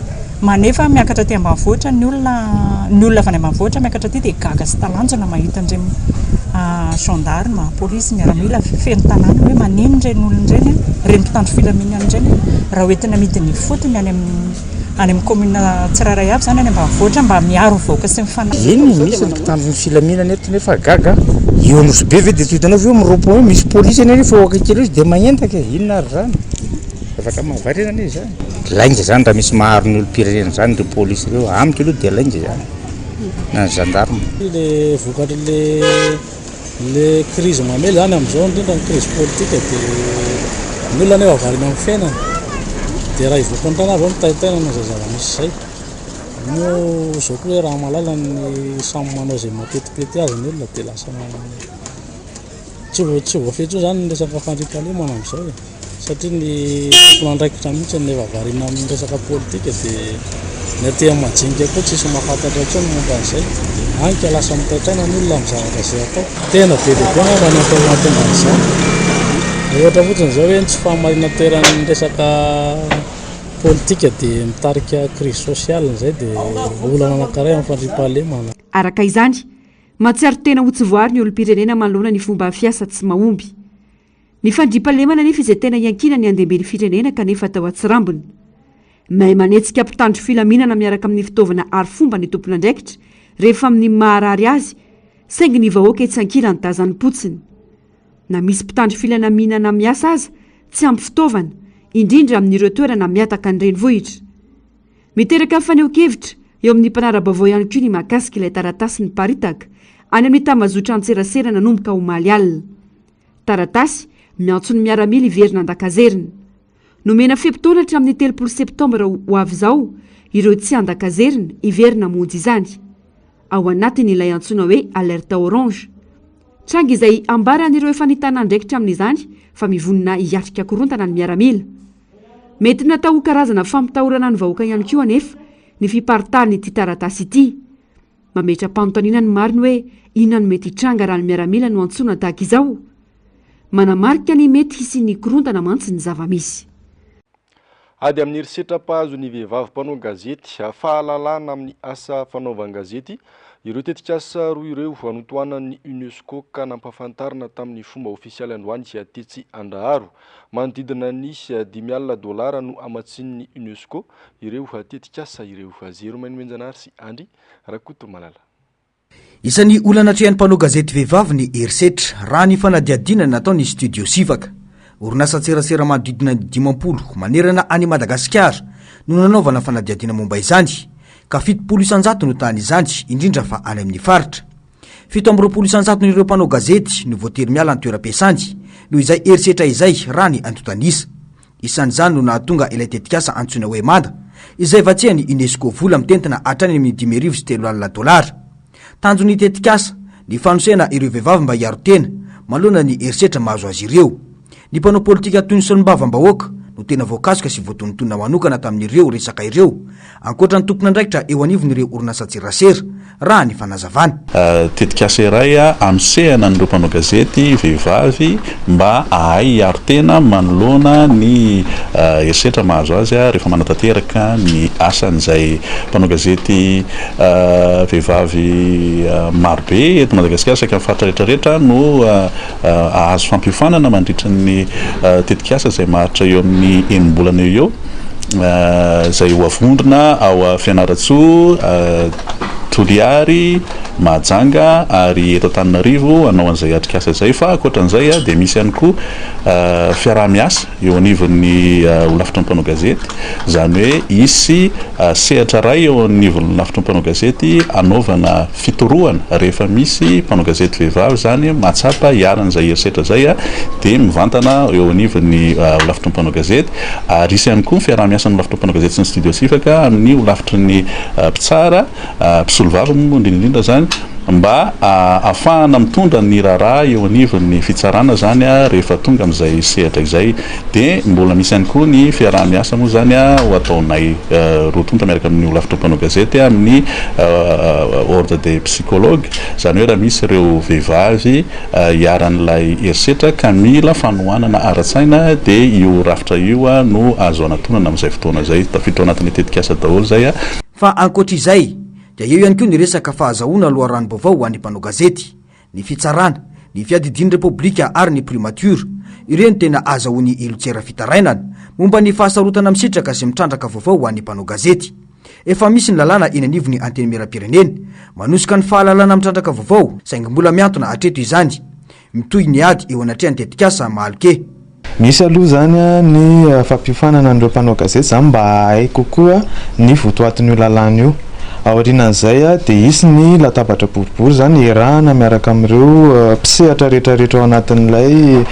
Speaker 16: Manefa miakatra aty ambanivohitra ny olona, ny olona avy any ambanivohitra miakatra aty dia gaga sy talanjona mahita an'ireny gendarme, polisy, miaramila feno tanàna hoe manino ireny olona ireny, ireny mpitandro filaminana ireny raha hoentina midina ifotony any amin'ny any amin'ny commune tsirairay avy izany any ambanivohitra mba miaro ny vahoaka sy ny fananany.
Speaker 17: Eny e, misy ny mpitandro ny filaminana eto nefa gaga aho, eo Anosibe ve dia tsy hitanao ve eo amin'ny rond point eo misy polisy anie rehefa eo akaiky eo izy dia magnendaka e, inona ary izany? Zavatra mahavariana anie izany. Lainga izany raha misy maharo ny olom-pirenena izany ireo polisy ireo, amiko aloha dia lainga izany, na ny gendarme.
Speaker 18: Le vokatr'le le crise mamely zany amizao indrindra ny crise politique de ny olona anie variana amin'ny fiainana de raha hivoaka ny tanàna vao mitaintaina noho izay zava-misy izay, moa zao koa hoe raha mahalala ny samy manao izay mampetipety azy ny olona de lasa tsy tsy voafehy intsony zany ny resaka fandriampahalemana amizao e. Satria ny tompon'andraikitra mihitsy no efa variana amin'ny resaka politika dia ny aty amin'ny majinika koa tsisy mahafantatra intsony momba an'izay. Hany ka lasa mitaintaina ny olona amin'ny zavatra izay atao. Tena be dia be angamba ny antony mahatonga an'izany. Ohatra fotsiny izao hoe ny tsy fahamarinan-toeran'ny resaka politika dia mitarika crise sociale izay dia olana anankiray amin'ny fandriampahalemana.
Speaker 9: Araka izany, mahatsiaro tena ho tsy voaro ny olom-pirenena manoloana ny fomba fiasa tsy mahomby. Ny fandriampahalemana anefa izay tena iankinan'ny andemben'ny firenena kanefa atao atsirambina. Mahay manetsika mpitandro filaminana miaraka amin'ny fitaovana arifomba ny tompon'andraikitra rehefa amin'ny maharary azy saingy ny vahoaka etsy ankilany tazanim-potsiny. Na misy mpitandro filanaminana miasa aza tsy ampy fitaovana, indrindra amin'ireo toerana mihataka ny renivohitra. Miteraka fanehoan-kevitra eo amin'ny mpanara-baovao ihany koa ny mahakasika ilay taratasy niparitaka any amin'ny tambazotran-tserasera nanomboka omaly alina. Taratasy miantso ny miaramila hiverina an-dakazerina. Nomena fe-potoana hatramin'ny 30 septambra ho avy izao ireo tsy an-dakazerina hiverina hamonjy izany. Ao anatiny ilay antsoina hoe alerte orange. Tranga izay ambaran'ireo efa nitana andraikitra amin'izany fa mivonona hiatrika korontana ny miaramila. Mety natao ho karazana fampitahorana ny vahoaka ihany koa anefa ny fiparitahan'ity taratasy ity. Mametra-panontaniana ny maro ny hoe inona no mety hitranga raha ny miaramila no antsoina tahaka izao? Manamarika ny mety hisian'ny korontana mantsy ny zava-misy.
Speaker 1: Ady amin'ny herisetra mpahazo ny vehivavy mpanao gazety, fahalalahana amin'ny asa fanaovan-gazety, ireo tetikasa roa ireo notohanan'ny Unesco ka nampahafantarina tamin'ny fomba ofisialy androany tetsy Andraharo. Manodidina ny 50 dolara no hamatsian'ny Unesco ireo tetikasa ireo. Zero Mainomenjanahary sy Andry Rakotomalala.
Speaker 6: Isan'ny olana atrehan'ny mpanao gazety vehivavy ny herisetra, raha ny fanadihadiana nataon'ny Studio Sivaka. Orinasan-tserasera manodidina ny 50 manerana an'i Madagasikara no nanaovana fanadihadiana momba izany, ka 70 isan-jato no tahan'izany, indrindra fa any amin'ny faritra. 27 isan-jaton'ireo mpanao gazety no voatery miala ny toeram-piasany noho izay herisetra izay, raha ny antontan'isa. Isan'izany no nahatonga ilay tetikasa antsoina hoe Mada, izay vatsian'ny Unesco vola mitentina hatrany amin'ny 350 dolara. Tanjon'ny tetikasa, ny fanosehana ireo vehivavy mba hiaro tena manoloana ny herisetra mahazo azy ireo. Ny mpanao politika toy ny solombavambahoaka no tena voakasoka sy voatonontonona manokana tamin'ireo resaka ireo, ankoatra ny tompon'andraikitra eo anivon'ireo orinasan-tserasera, raha ny fanazavana.
Speaker 11: Tetikasa iray hanosehana an'ireo mpanao gazety vehivavy mba hahay hiaro tena manoloana ny herisetra mahazo azy rehefa manatanteraka ny asany izay mpanao gazety vehivavy marobe eto Madagasikara saika amin'ny faritra rehetra rehetra no hahazo fampiofanana mandritra ny tetikasa izay maharitra eo amin'ny enim-bolana eo eo izay ho avondrona ao Fianarantsoa. Toliary, Mahajanga ary eto Antananarivo hanao an'izay atrikasa izay fa ankoatran'izay dia misy ihany koa fiaraha-miasa eo anivon'ny holafitry ny mpanao gazety, izany hoe hisy sehatra iray eo anivon'ny holafitry ny mpanao gazety hanaovana fitorohana rehefa misy mpanao gazety vehivavy izany mahatsapa iharan'izay herisetra izay dia mivantana eo anivon'ny holafitry ny mpanao gazety ary hisy ihany koa ny fiaraha-miasan'ny holafitry ny mpanao gazety sy ny studio sifaka amin'ny holafitry ny mpitsara, mpisolovava moa indrindra indrindra izany mba ahafahana mitondra ny raharaha eo anivon'ny fitsarana izany rehefa tonga amin'izay sehatra izay. Dia mbola misy ihany koa ny fiaraha-miasa moa izany ho ataonay roa tonta miaraka amin'ny holafitra mpanao gazety amin'ny ordre des psychologues, izany hoe raha misy ireo vehivavy iharan'ilay herisetra ka mila fanohanana ara-tsaina dia io rafitra io no azo anatonana amin'izay fotoana izay. Tafiditra ao anatin'ilay tetikasa daholo izay.
Speaker 6: Fa ankoatra izay dia eo ihany koa ny resaka fahazahoana loharanom-baovao ho an'ny mpanao gazety, ny fitsarana, ny fiadidian'ny Repoblika ary ny Primature. Ireo no tena azahoan'ny Ilontsera fitarainana momba ny fahasarotana misitraka sy mitrandraka vaovao ho an'ny mpanao gazety. Efa misy ny lalàna eny anivon'ny Antenimierampirenena manosika ny fahalalana mitrandraka vaovao saingy mbola mihantona hatreto izany. Mitohy ny ady eo anatrehan'ny tetikasa Mahaloke.
Speaker 19: Misy aloha izany ny fampiofanana an'ireo mpanao gazety izany mba hahay kokoa ny votoatin'io lalàna io. Aorianan'izay dia hisy ny latabatra boribory izany iarahana miaraka amin'ireo mpisehatra rehetrarehetra ao anatin'ilay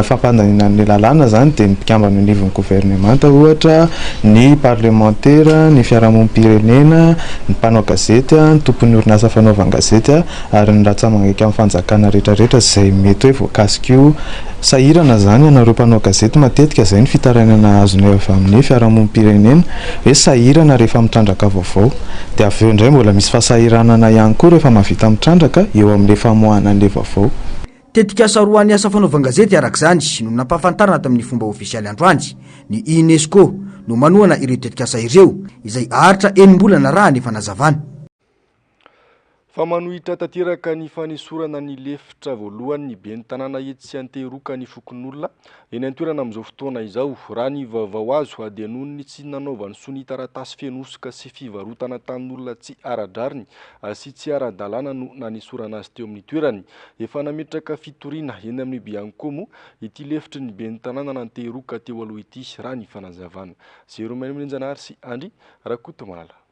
Speaker 19: fampandaniana an'ilay lalàna izany dia ny mpikambana eo anivon'ny governemanta ohatra, ny parlemantera, ny fiarahamonim-pirenena, ny mpanao gazety, ny tompon'ny orinasa fanaovan-gazety. ary ny ratsa-mangaika amin'ny fanjakana rehetra rehetra izay mety hoe voakasik'io sahirana izany ianareo mpanao gazety matetika izay ny fitarainana azonay avy amin'ny fiarahamonim-pirenena hoe sahirana rehefa mitrandraka vaovao dia avy eo indray mbola misy fahasahiranana ihany koa rehefa mahavita mitrandraka eo amin'ilay famoahana an'ilay vaovao.
Speaker 6: Tetikasa roan'ny asa fanaovan-gazety araka izany no nampahafantarina tamin'ny fomba ofisialy androany. Ny Unesco no manohana ireo tetikasa ireo, izay haharitra enim-bolana raha ny fanazavana.
Speaker 1: Fa manohitra tanteraka ny fanesorana ny lefitra voalohany ny ben'ny tanàna etsy Antehiroka ny fokonolona eny an-toerana amin'izao fotoana izao. Raha ny vaovao azo dia noho ny tsy nanaovany sonia taratasy feno hosoka sy fivarotana tanin'olona tsy ara-drariny sy tsy ara-dalàna no nanesorana azy teo amin'ny toerany. Efa nametraka fitoriana eny amin'ny Bianco moa ity lefitry ny ben'ny tanànan'Antehiroka teo aloha ity raha ny fanazavana. Zeromena Mirenjanahary sy Andry Rakotomalala.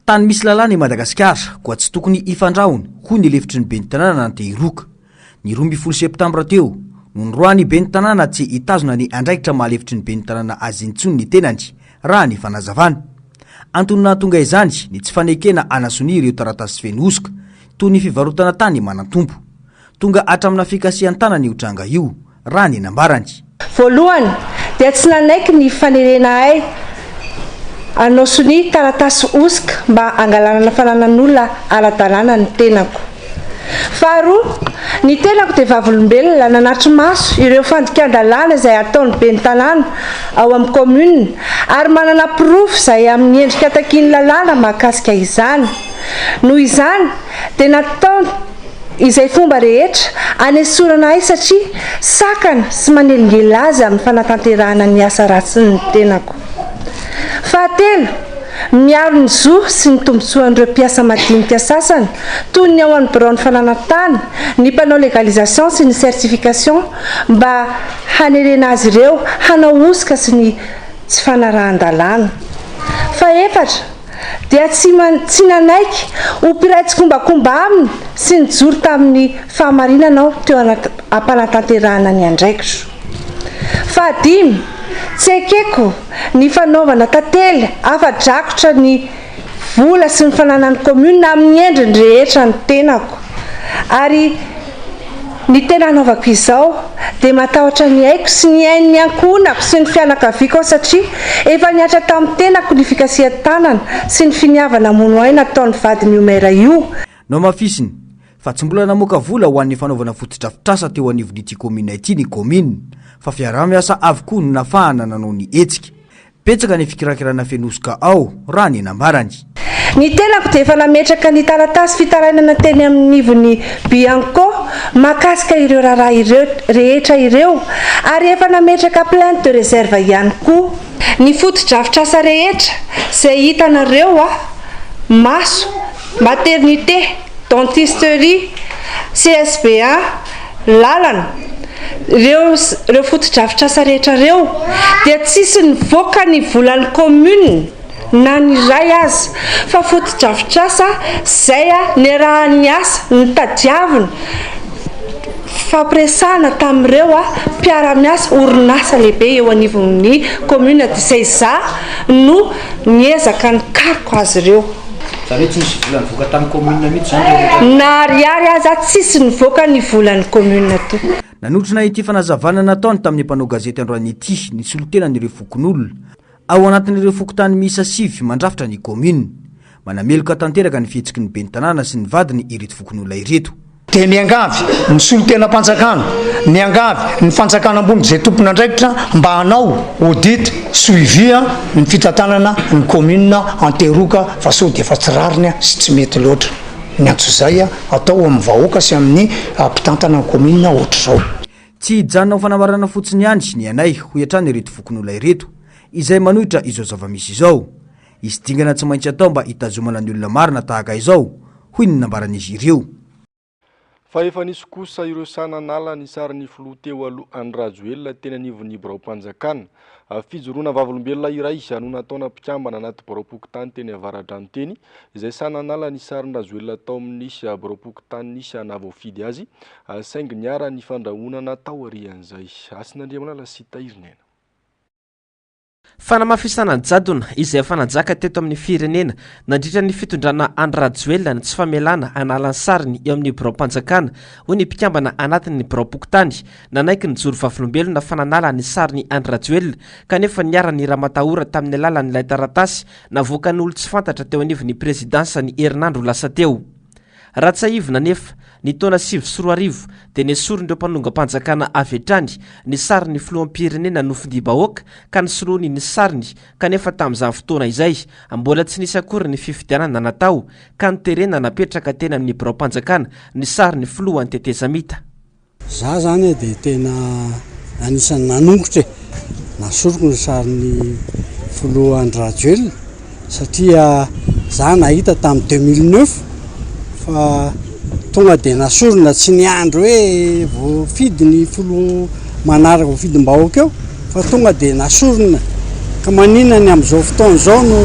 Speaker 6: Tany misy lalàna i Madagasikara, koa tsy tokony hifandrahona, hoy ny lefitry ny ben'ny tanàna Antehiroka. Ny 12 septambra teo, no noroahan'ny ben'ny tanàna tsy hitazona ny andraikitra maha lefitry ny ben'ny tanàna azy intsony ny tenany, raha ny fanazavana. Antony nahatonga izany ny tsy fanekena hanasonia ireo taratasy feno hosoka, toy ny fivarotana tany manan-tompo. Tonga hatramina fikasihan-tanana io tranga io, raha ny nambarany.
Speaker 20: Voalohany, dia tsy nanaiky ny fanerena ahy hanao sonia taratasy hosoka mba hangalarana fananan'olona ara-dalàna ny tenako. Faharoa, ny tenako dia vavolombelona nanatri-maso ireo fandikan-dalàna izay ataon'ny ben'ny tanàna ao amin'ny commune ary manana porofo izay amin'ny endrika takian'ny lalàna mahakasika izany. Noho izany, dia nataony. Izay fomba rehetra anesorana ahy satria sakana sy manelingelina azy amin'ny fanatanterahana ny asa ratsin'ny tenako. Fahatelo, miaro ny zo sy ny tombontsoan'ireo mpiasa madinika sasany toy ny ao amin'ny biraon'ny fananan-tany, ny mpanao légalisation sy ny certification mba hanerena azy ireo hanao hosoka sy ny tsy fanarahan-dalàna. Fahefatra, dia tsy tsy nanaiky ho mpiray tsikombakomba aminy sy nijoro tamin'ny fahamarinana aho teo am-panatanterahana ny andraikitro. Fahadimy, tsy ekeko ny fanaovana tantely afa-drakotra ny vola sy ny fananan'ny commune amin'ny endriny rehetra ny tenako ary Ny tena hanaovako izao dia matahotra ny aiko sy ny ain'ny ankohonako sy ny fianakaviako aho satria efa nihatra tamin'ny tenako ny fikasihan-tanana sy ny finiavana hamono ahy nataon'ny vadin'io maire io.
Speaker 6: Nohamafisiny fa tsy mbola namoaka vola ho an'ny fanaovana fotodrafitrasa teo anivon'ity kaominina ity ny kaominina fa fiaraha-miasa avokoa no nafahana nanao ny hetsika. Betsaka ny fikirakirana feno hosoka ao, raha ny nambarany.
Speaker 20: Ny tenako dia efa nametraka ny taratasy fitarainana teny amin'nivon'ny Bianco mahakasika ireo raharaha ireo rehetra ireo ary efa nametraka plainte de réserve ihany koa. Ny fotodrafitrasa rehetra izay hitanareo a maso. Maternité, dentisterie, CSBA, lalana, ireo ireo fotodrafitrasa rehetra ireo dia tsisy nivoaka ny volan'ny commune na ny iray aza fa fotodrafitrasa izay niarahan'ny asa nitadiavina Fampiresahana tamin'ireo mpiara-miasa orinasa lehibe eo anivon'ny commune dia izay za no niezaka nikaroka azy ireo.
Speaker 21: Izany hoe tsy nisy vola nivoaka tamin'ny commune mihitsy izany ireo rehetra ireo?
Speaker 20: Na ariary aza tsisy nivoaka ny volan'ny commune tompoko.
Speaker 6: Nanotrona ity fanazavana nataony tamin'ny mpanao gazety androany ity ny solontenan'ireo fokonolona ao anatin'ireo fokontany miisa sivy mandrafitra ny kaominina. Manameloka tanteraka ny fihetsiky ny ben'ny tanàna sy ny vadiny ireto fokonolona ireto.
Speaker 22: Dia miangavy ny solontenam-panjakana, miangavy ny fanjakana ambony izay tompon'andraikitra mba hanao audit, suivi ny fitantanana ny commune Antehiroka fa sao dia efa tsy rariny sy tsy mety loatra ny antsojay atao amin'ny vahoaka sy amin'ny mpitantana ny commune ohatr'izao.
Speaker 6: Tsy hijanona ho fanamarana fotsiny ihany ny anay, hoy hatrany ireto fokonolona ireto, izay manohitra izao zava-misy izao. Hisy dingana tsy maintsy atao mba hitazomana ny olona marina tahaka izao, hoy ny nambaran'izy ireo.
Speaker 1: Fa efa nisy kosa ireo sahy nanala ny sarin'ny filoha teo aloha Andry Rajoelina teny anivon'ny biraom-panjakana. Fijoroana vavolombelona iray no nataona mpikambana anaty biraom-pokontany teny Avaradrano teny, izay sahy nanala ny sarin-dRajoelina tao amin'ny biraom-pokontany nisy nahavoafidy azy, saingy niharan'ny fandrahonana taorian'izay. Hasina Andriamalala sy Tahirin'aina.
Speaker 2: Fanamafisana ny jadona izay efa nanjaka teto amin'ny firenena nandritra ny fitondrana Andry Rajoelina ny tsy famelana hanala ny sariny eo amin'ny biraom-panjakana, hoy ny mpikambana anatin'ny biraom-pokontany nanaiky nijoro vavolombelona fa nanala ny sarin'i Andry Rajoelina kanefa niharan'ny ramatahora tamin'ny alalan'ilay taratasy navoakan'olon-tsy fantatra teo anivon'ny prezidansa ny herinandro lasa teo. Raha tsiahivina anefa, ny taona 2009 dia nesorin'ireo mpanongam-panjakana avy hatrany ny sarin'ny filoham-pirenena nofindia-bahoaka ka nosoloany ny sariny kanefa tamin'izany fotoana izay mbola tsy nisy akory ny fifidianana natao ka noterena napetraka teny amin'ny biraom-panjakana ny sarin'ny filohan'ny tetezamita.
Speaker 23: Za zany dia tena anisan'ny nanongotra e! Nasoriko ny sarin'ny filoha Andry Rajoelina satria za nahita tamin'ny 2009 fa tonga dia nasorina tsy niandry hoe voafidy ny filoha manaraka voafidim-bahoaka eo fa tonga dia nasorina ka maninona ny amin'izao fotoana izao no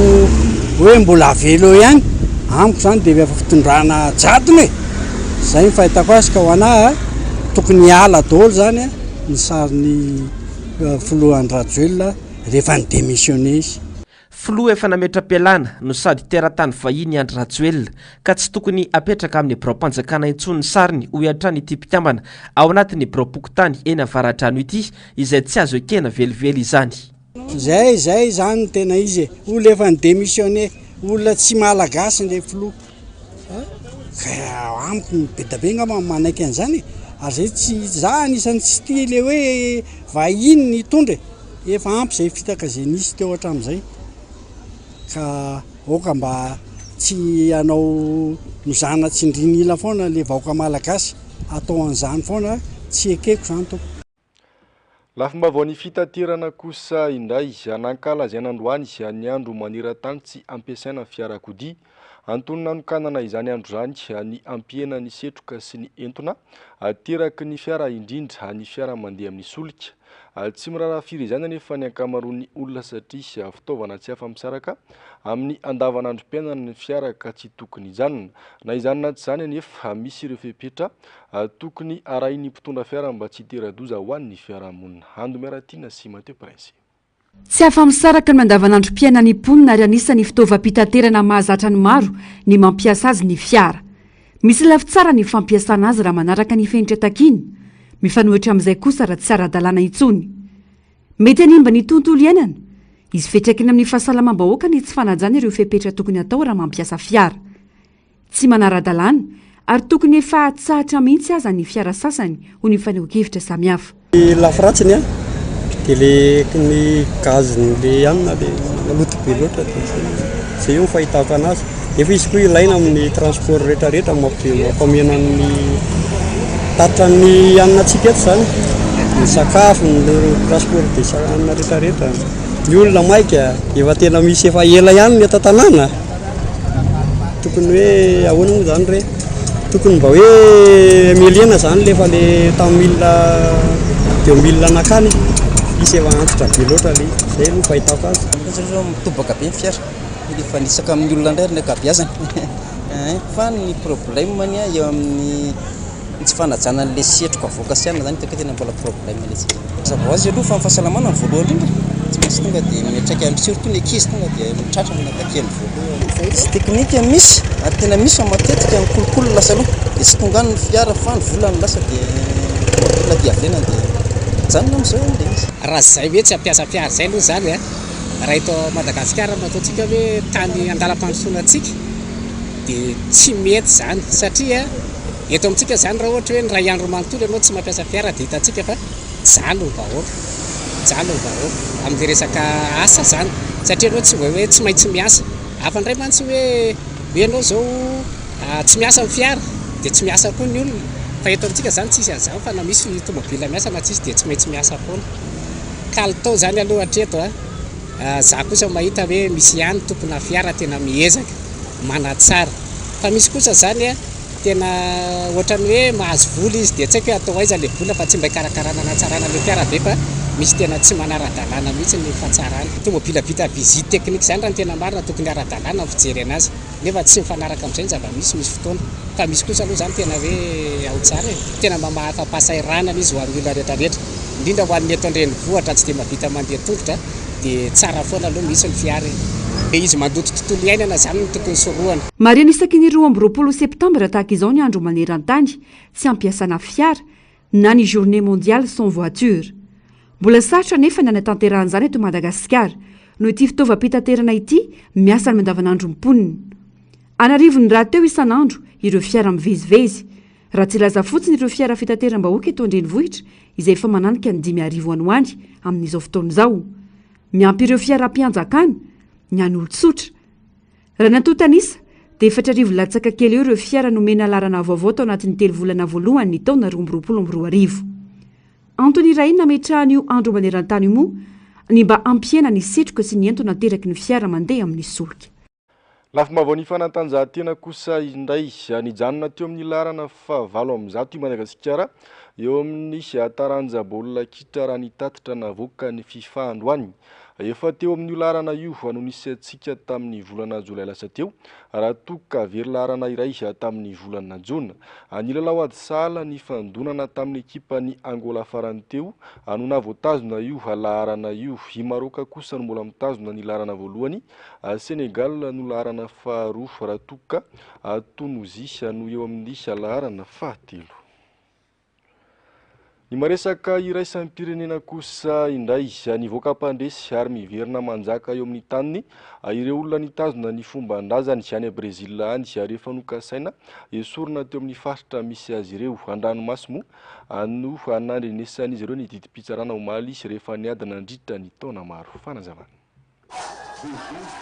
Speaker 23: hoe mbola avela eo ihany? Amiko izany dia efa fitondrana jadona e! Zay ny fahitako azy ka ho anah tokony hiala daholo zany ny sarin'ny filoha Andry Rajoelina rehefa ni-demissionner izy.
Speaker 2: Filoha efa nametra-pialana no sady teratany vahiny Andry Rajoelina ka tsy tokony hapetraka amin'ny biraom-panjakana intsony ny sariny hoy hatrany ity mpikambana ao anatin'ny biraom-pokontany eny Avaradrano ity izay tsy azo ekena velively izany.
Speaker 23: Zay zay zany no tena izy e, olona efa ni-demissionner, olona tsy malagasy le filoha. Ka amiko ny be dia be angamba no manaiky an'izany e! Ary zay tsy, za anisan'ny tsy tia le hoe vahiny ny hitondra e! Efa ampy izay fitaka izay nisy teo hatramin'izay ka aoka mba tsy hanao mizana tsindrin'ila foana le vahoaka malagasy, atao an'izany foana tsy ekeko izany tompoko.
Speaker 1: Lafim-baovaon'ny fitaterana kosa indray, nankalazaina androany ny andro maneran-tany tsy ampiasaina fiarakodia. Antony nanokanana izany andro izany ny hampihena ny setroka sy ny entona ateraky ny fiara indrindra ny fiara mandeha amin'ny solika. Tsy miraharaha firy izany anefa ny ankamaroan'ny olona satria fitaovana tsy afa-misaraka amin'ny andavanandrom-piainana ny fiara ka tsy tokony hijanona. Na izany na tsy izany anefa misy ireo fepetra Tokony harahin'ny mpitondra fiara mba tsy hitera-doza ho an'ny fiarahamonina. Ando Miaratiana sy Mathieu Prince.
Speaker 9: Tsy afa-misaraka ny andavanandrom-piainan'ny mponina ary anisan'ny fitaovam-pitaterana mahazatra ny maro ny mampiasa azy ny fiara. Misy lafy tsara ny fampiasana azy raha manaraka ny fenitra takiana. Mifanohitra amin'izay kosa raha tsy ara-dalàna intsony. Mety hanimba ny tontolo iainana. Hisy fiantraikany amin'ny fahasalamam-bahoaka ny tsy fanajana ireo fepetra tokony hatao raha mampiasa fiara. Tsy manara-dalàna ary tokony efa hatsahatra mihitsy aza ny fiara sasany, hoy ny fanehoan-kevitra samihafa.
Speaker 24: Ny lafy ratsiny an, dia le ny gaz le hanina le maloto be loatra dia zay zay eo ny fahitako anazy, nefa izy koa ilaina amin'ny transport rehetra rehetra mampameno ny tatitra ny hanina antsika eto zany, ny sakafo, ny transport de hanina rehetra rehetra, ny olona maika efa tena misy efa ela ihany ny eto an-tanàna. Tokony hoe ahoana moa zany re? Tokony mba hoe amelena zany le efa le tamin'ny mille 2000 nakany izy efa antitra be loatra le izy. Zay aloha fahitako azy.
Speaker 3: Satria zao mitobaka be ny fiara, rehefa mifanitsaka amin'ny olona indray ny ankabeazany fa ny problème-ny eo amin'ny Ny tsy fanajana an'ilay setroka avoaka sy anona zany hitako hoe tena mbola problème ilay tsika. Mazava ho azy aloha fa ny fahasalamana no voalohany indrindra, tsy maintsy tonga dia miantraika any surtout ny ankizy tonga dia tratra ny attaquer-ny voalohany. Tsy teknika misy ary tena misy fa matetika ny kolikoly no lasa aloha dia tsy tonga any ny fiara fa ny vola no lasa dia tomobile aty avelany dia mijanona amin'izao ihany ilay izy.
Speaker 5: Raha izay hoe tsy hampiasa fiara izay aloha izany an, raha eto Madagasikara no ataontsika hoe tany andalam-pandrosoana antsika dia tsy mety izany satria Eto amintsika izany raha ohatra hoe ny iray andro manontolo ianao tsy mampiasa fiara dia hitantsika fa mijaly ny vahoaka, mijaly ny vahoaka amin'ilay resaka asa izany satria ianao tsy hoe tsy maintsy miasa. Hafa indray mantsy hoe hoe ianao izao tsy miasa ny fiara dia tsy miasa koa ny olona fa eto amintsika izany tsisy an'izany fa na misy tomobile miasa na tsisy dia tsy maintsy miasa foana. Kalitao izany aloha hatreto a! Za kosa mahita hoe misy ihany tompona fiara tena miezaka manatsara fa misy kosa izany a! Tena ohatran'ny hoe mahazo vola izy dia tsy haiko hoe atao aiza ilay vola fa tsy mba hikarakarana hanatsarana ilay fiara ve fa misy tena tsy manara-dalàna mihitsy ny fahatsarana. Tomobila vita visite technique izany raha ny tena marina tokony ara-dalàna ny fijery anazy nefa tsy mifanaraka amin'izay ny zava-misy misy fotoana fa misy kosa aloha izany tena hoe ao tsara e! Tena mba mahafa-pahasahiranana izy ho an'ny olona rehetra rehetra indrindra ho an'ny eto an-drenivohitra tsy dia mahavita mandeha tongotra dia tsara foana aloha misy ny fiara e! Dia izy mandoto tontolo iainana izany no tokony sorohana.
Speaker 9: Marihina isaky ny 22 septambra tahaka izao ny andro maneran-tany tsy ampiasana fiara na ny journée mondiale sans voiture. Mbola sarotra anefa ny hanatanterahana izany eto Madagasikara noho ity fitaovam-pitaterana ity miasa amin'ny andavanandron'ny mponina. An'arivony rahateo isan'andro ireo fiara mivezivezy. Raha tsy hilaza fotsiny ireo fiara fitateram-bahoaka eto an-drenivohitra izay efa mananika ny 5000 any ho any amin'izao fotoana izao. Miampy ireo fiaram-pianjakana, ny an'olon-tsotra. Raha ny antontan'isa, dia 4000 latsaka kely eo ireo fiara nomena laharana vaovao tao anatin'ny telo volana voalohany ny taona 2022. Antony iray nametrahana io andro maneran-tany io moa ny mba hampihena ny setroka sy ny entona ateraky ny fiara mandeha amin'ny solika.
Speaker 1: Lafim-baovaon'ny fanatanjahantena kosa indray, nijanona teo amin'ny laharana fahavalo 100 i Madagasikara eo amin'ny taranja baolina kitra raha ny tatitra navoakan'ny Fifa androany. Efa teo amin'io laharana io no nisy antsika tamin'ny volana jolay lasa teo raha toa ka very laharana iray tamin'ny volana jona. Nilalao ady sahala nifandonana tamin'ny ekipan'i Angola farany teo no nahavoatazona io laharana io. I Maroka kosa no mbola mitazona ny laharana voalohany Sénégal no laharana faharoa raha toa ka Tonozia no eo amin'ny laharana fahatelo. Ny maresaka iraisam-pirenena kosa indray, nivoaka mpandresy ary miverina manjaka eo amin'ny taniny ireo olona nitazona ny fomban-drazany any Brezila any rehefa nokasaina esorina teo amin'ny faritra misy azy ireo. An-dranomaso moa no nandrenesan'izy ireo ny didim-pitsarana omaly rehefa niady nandritra ny taona maro. Fanazavana.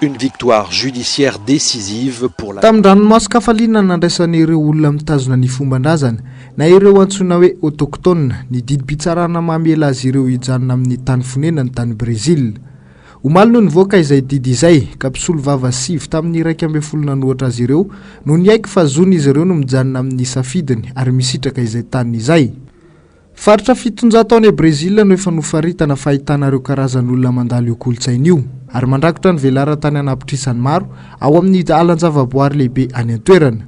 Speaker 7: Une victoire judiciaire décisive pour la.
Speaker 8: Tamin-dranomason-kafaliana nandraisan'ireo olona mitazona ny fomban-drazana, na ireo antsoina hoe autochtones, ny didim-pitsarana mamela azy ireo hijanona amin'ny tany fonenany tany Brezila. Omaly no nivoaka izay didy izay, ka mpisolovava sivy tamin'ny 11 nanohatra azy ireo no niaiky fa zon'izy ireo no mijanona amin'ny safidiny ary misitraka izay taniny izay. Faritra 700 any Brezila no efa nofaritana fa ahitana ireo karazan'olona mandalo io kolontsaina io, ary mandrakotra ny velaran-tany an'apitrisany maro ao amin'ny alan-javaboary lehibe any an-toerana.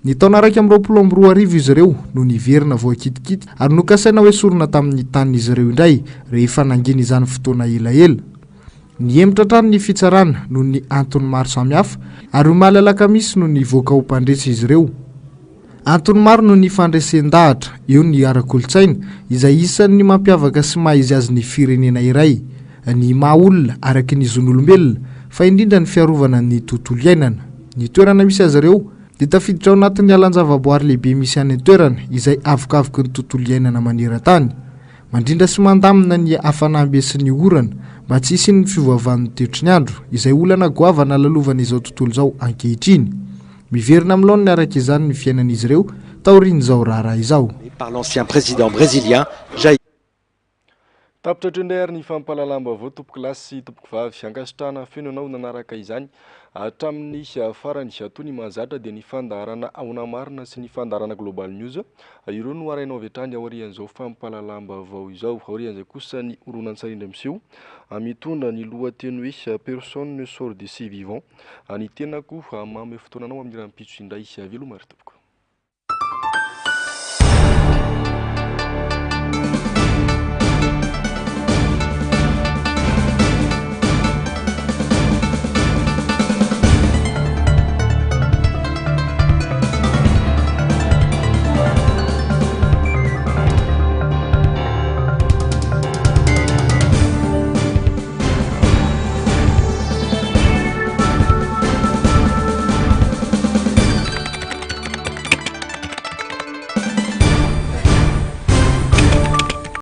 Speaker 8: Ny taona 2021 izy ireo no niverina voakitikitika ary nokasaina hoesorina tamin'ny tanin'izy ireo indray rehefa nangina izany fotoana elaela. Nihemotra hatrany ny fitsarana noho ny antony maro samihafa ary omaly alakamisy no nivoaka ho mpandresy izy ireo. Antony maro no nifandresen-dahatra, eo ny ara-kolontsaina, izay isan'ny mampiavaka sy maha izy azy ny firenena iray, ny maha olona araka ny zon'olombelona, fa indrindra ny fiarovana ny tontolo iainana. Ny toerana misy azy ireo dia tafiditra ao anatin'ny alan-javaboary lehibe misy any an-toerana, izay avokavoky ny tontolo iainana maneran-tany. Mandrindra sy mandamina ny hafanam-be sy ny orana mba tsy hisian'ny fiovaovan'ny toetry ny andro, izay olana goavana lalovan'izao tontolo izao ankehitriny. Miverina amin'ny laoniny araka izany ny fiainan'izy ireo taorian'izao raharaha izao.
Speaker 7: Par l'ancien président brésilien Jair.
Speaker 1: Tapitra hatreo indray ary ny fampahalalam-baovao tompokolahy sy tompokovavy. Ankasitrahana feno anao nanaraka izany hatramin'ny farany. Toy ny mahazatra dia ny fandaharana Ahoana Marina sy ny fandaharana Global News ireo no harahinao avy hatrany aorian'izao fampahalalam-baovao izao. Aorian'izay kosa ny horonantsary indray miseho mitondra ny lohateny hoe Personne ne sort d'ici vivant. Ny tenako manome fotoana anao amin'ny rahampitso indray. Veloma ry tompoko.